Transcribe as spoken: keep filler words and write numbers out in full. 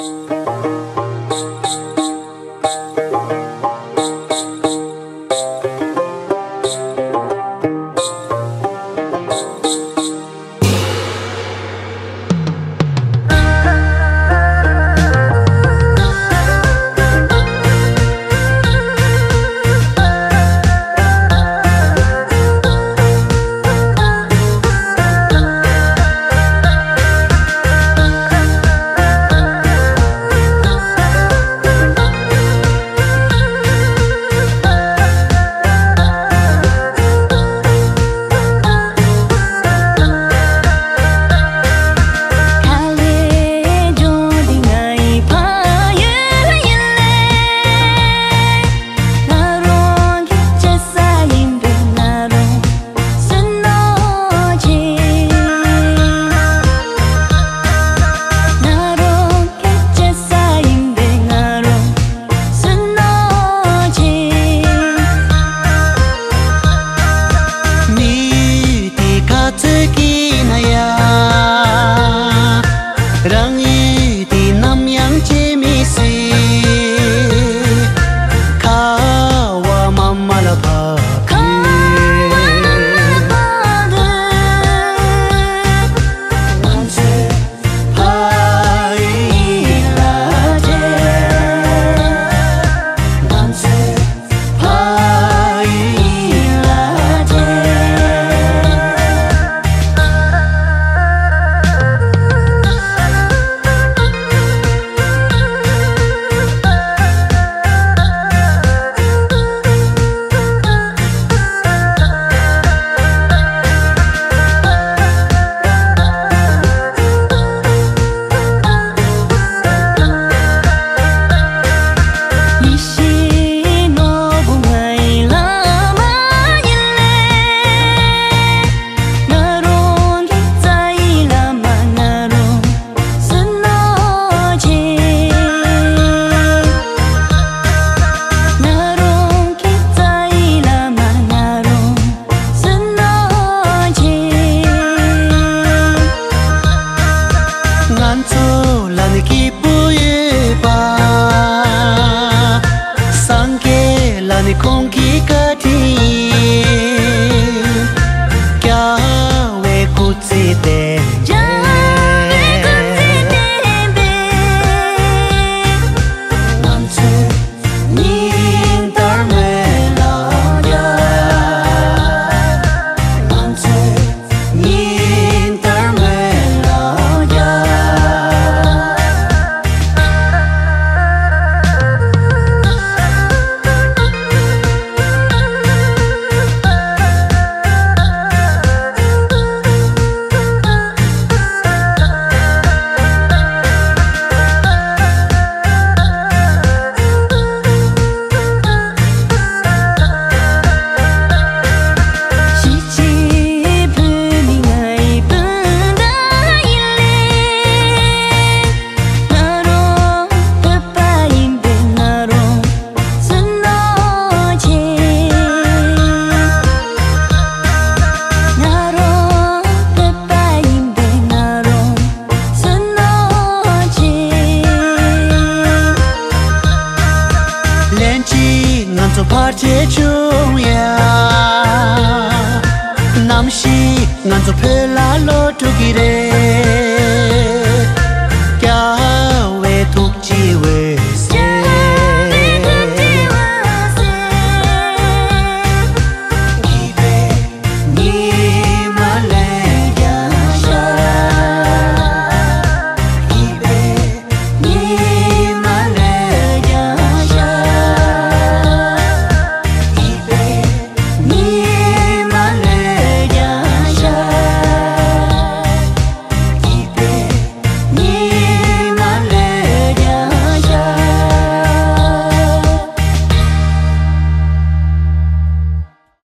མི་ཡུལ་དེ་ག་ཚོད་ཀྱི་ན་ཡང་། རང་ཡུལ་དེ་ནམ་ཡང་བརྗེད་མི་སྲིད། ཁ་བ་མ་མ་ལ་ཕ། ཁ་བ་མ་མ་ལ་ཕ། ང་ཚོས་ཕ་ཡུལ་ལ་བརྗེད། ང་ཚོས་ཕ་ཡུལ་ལ་བརྗེད། ང་ཚོ་ལ་ནི་སྐྱིད་པོ་ཡོད་པ། སངས་རྒྱས་ལ་ནི་ཁོང་གི་བཀའ་དྲིན། རྒྱལ་བའི་སྐུ་ཚེ་བརྟན་པས། རྒྱལ་བའི་སྐུ་ཚེ་བརྟན་པས། ང་ཚོས་ཉིན་ལྟར་སྨོན་ལམ་རྒྱག་ང་ཚོས་ཉིན་ལྟར་སྨོན་ལམ་རྒྱག་ལན་གཅིག་ང་ཚོ་ཕལ་ཆེར་བྱུང་ཡ། ནམ་ཞིག་ང་ཚོ་བོད་ལ་ལོག